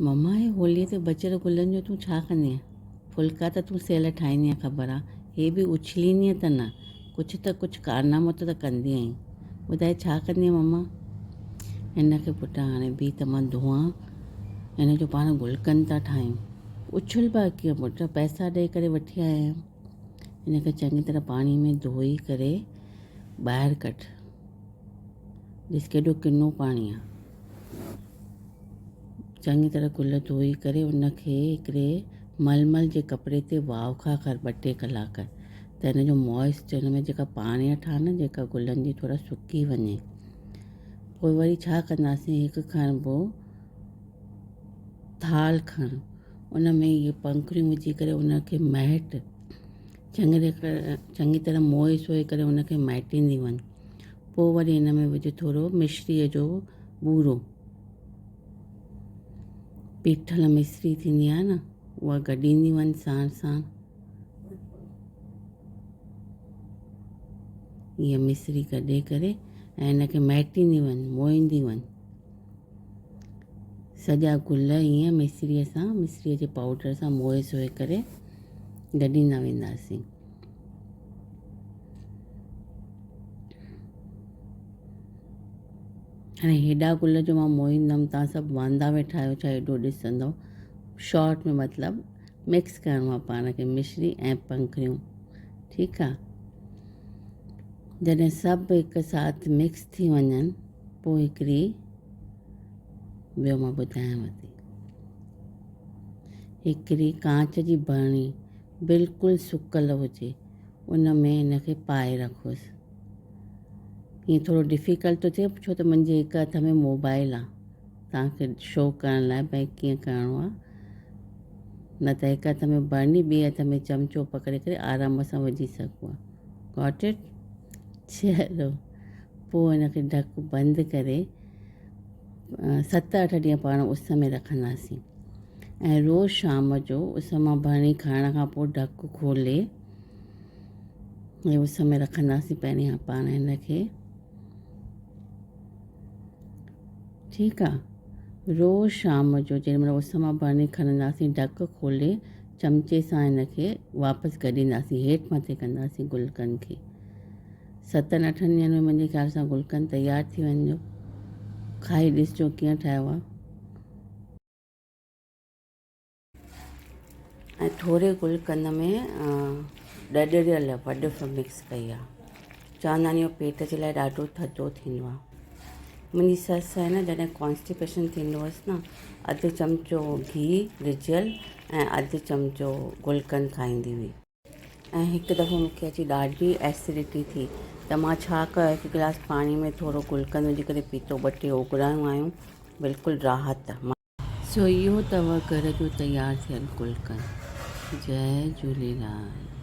مما هي هوليء تي بچيل گلن جو تون ڇا ڪندينء؟ ڦلڪا ته تون سيل ٺاهيندينء خبر آ، هي به اڇليندينء ته نه، ڪجهه ته ڪجهه ڪارنامو ته ڪندينء ئي. ٻڌاء ڇا ڪندينء مما؟ هن کي پٽ هاڻي بيهه ته مان ڌوئان، هن جو پاڻ گلقند ٿا ٺاهيون. اڇلبا ڪيئن پٽ، پئسا ڏئي ڪري وٺي آيا آهيون. هن کي چڱي طرح پاڻي ۾ ڌوئي ڪري ٻاهر ڪڍ. ڏس ڪيڏو ڪنو پاڻي آ. چڱي طرح گل ڌوئي ڪري ان کي هڪڙي ململ جي ڪپڙي تي واؤکا ڪر ٻه ٽي ڪلاڪ ته ان جو موئسچر ان ۾ جيڪا پاڻيٺ آ نه جيڪا گلن جي ٿورا سڪي وڃي. پوء وري ڇا ڪنداسين هڪ کڻبو ٿال کڻ ان ۾ اهي پنکڙيون وجهي ڪري ان کي مهٽ چڱي طرح موئي سوئي ڪري ان کي مهٽيندي وڃ. پوء وري ان ۾ وجهه ٿورو مصريء جو ٻورو. پيٺل مصري ٿيندي آهي نه اها گڏيندي وڃ ساڻ ساڻ. اها مصري گڏي ڪري ۽ ان کي مهٽيندي وڃ موئيندي وڃ. سڄا گل ائين مصريء سان مصريء جي پائوڊر سان موئي سوئي ڪري گڏيندا وينداسين. هاڻي هيڏا گل جو مان موهيندم تان سڀ واندا ويٺا آهيو ڇا هيڏو ڏسندو شارٽ ۾ مطلب مڪس ڪرڻو آهي پاڻ کي مصري ۽ پنکڙيون ٺيڪ آ جڏهن سڀ هڪ ساٿ مڪس ٿي وڃن پوء هڪڙي ٻيو مان ٻڌايانو ٿي هڪڙي ڪانچ جي برڻي بلڪل سڪل هجي ان ۾ ان کي پائي رکوس ائين ٿورو ڊفيڪلٽ ٿو ٿئي ڇو ته منهنجي هڪ هٿ ۾ موبائل آ توهان کي شو ڪرڻ لاء ڀئي ڪيئن ڪرڻو آ نه ته هڪ هٿ ۾ برني ٻئي هٿ ۾ چمچو پڪڙي ڪري آرام سان وجهي سگهبو آ گاٽ it چلو پوء ان کي ڍڪ بند ڪري ست اٺ ڏينهن پاڻ اس ۾ رکنداسين ۽ روز شام جو اس مان ڀرڻي کائڻ کان پوء ڍڪ کولي ۽ اس ۾ رکنداسين پهرين پاڻ هن کي ٺيڪ آ روز شام جو جيڏي مهل اس مان ڀرڻي کڻنداسين ڍڪ کولي چمچي سان هن کي واپس گڏينداسين هيٺ مٿي ڪنداسين گلقند کي ستن اٺن ڏينهن ۾ منهنجي خيال سان گلقند تيار ٿي وڃجو کائي ڏسجو ڪيئن ٺاهيو آ ۽ ٿوري گلقند ۾ ڏڏريل وڏف مڪس ڪئي آ. چوندا آهن اهو پيٽ جي لاء ڏاڍو ٿڌو ٿيندو آ. منهنجي سس آهي نه جڏهن ڪانسٽيپيشن ٿيندو هئس نه اڌ چمچو گيهه رجهيل ۽ اڌ چمچو گلقند کائيندي هئي. ۽ هڪ دفعو مون کي اچي ڏاڍي ايسڊٽي ٿي ته مان ڇا ڪيو هڪ گلاس پاڻي ۾ ٿورو گلقند وجهي ڪري پيتو ٻه ٽي اوگرايون آيون بلڪل راحت. سو اهو اٿو گهر جو تيار ٿيل گلقند. جئي جهوليلال.